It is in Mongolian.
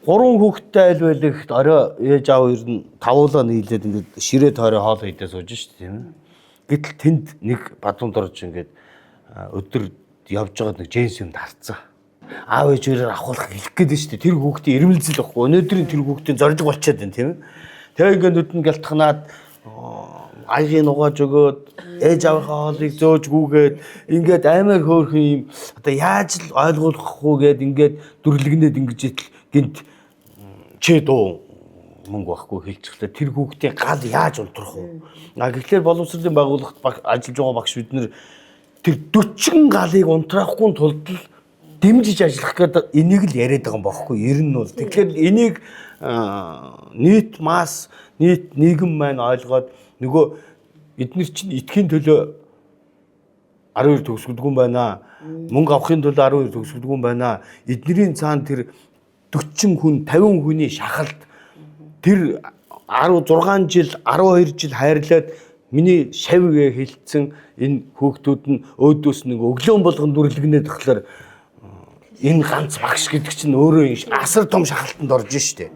Гурван хүүхэдтэй айл байлаа гэхэд орой ээж аав ер нь тавуулаа нийлээд ингээд ширээ тойроо хоол идээ сууж шít, тийм ээ. Гэтэл тэнд нэг бадамд орж ингээд өдөр явж байгаад нэг джинс юм дарцсан. Аав ээж хоёроор авахулах хэлэх гээд шүү дээ. Тэр хүүхдийн ирмэлзэл байхгүй. Өнөөдрийн тэр хүүхдийн зориг болчиход байна, тийм ээ. Тэгээ ингээд нүд нь гялтхнаад аягийг нугааж өгөөд, ээж аавынхаа хоолыг зөөж гүгээд, ингээд амар хөөрхөн юм одоо яаж л ойлгуулах уу гээд ингээд дүрлэгнээд ингэж итэл гинт чи дуу мөнгө байхгүй хэлчихлээ. Тэр хүүхдийн гал яаж унтрах вэ? А гэхлээр боловсролын байгууллагт ажиллаж байгаа багш бид нэр тэр 40 галыг унтраахгүй тулд л дэмжиж ажиллах гэдэг энийг л яриад байгаа юм бохоггүй ер нь бол. Тэгэхээр энийг нийт масс, нийт нийгэм маань ойлгоод, нөгөө эднэр чинь итгэхийн төлөө 12 төгсгөдгүн байна. Мөнгө авахын төлөө 12 төгсгөдгүн байна. Эднэрийн цаана тэр 40 хүн, 50 хүний шахалт, тэр 16 жил, 12 жил хайрлаад миний шавьгээ хилцсэн энэ хүүхдүүд нь өөдөөс нэг өглөөн болгон дүрлэгнээд тахлаар энэ ганц багш гэдэг чинь өөрөө асар том шахалтанд орж штэ.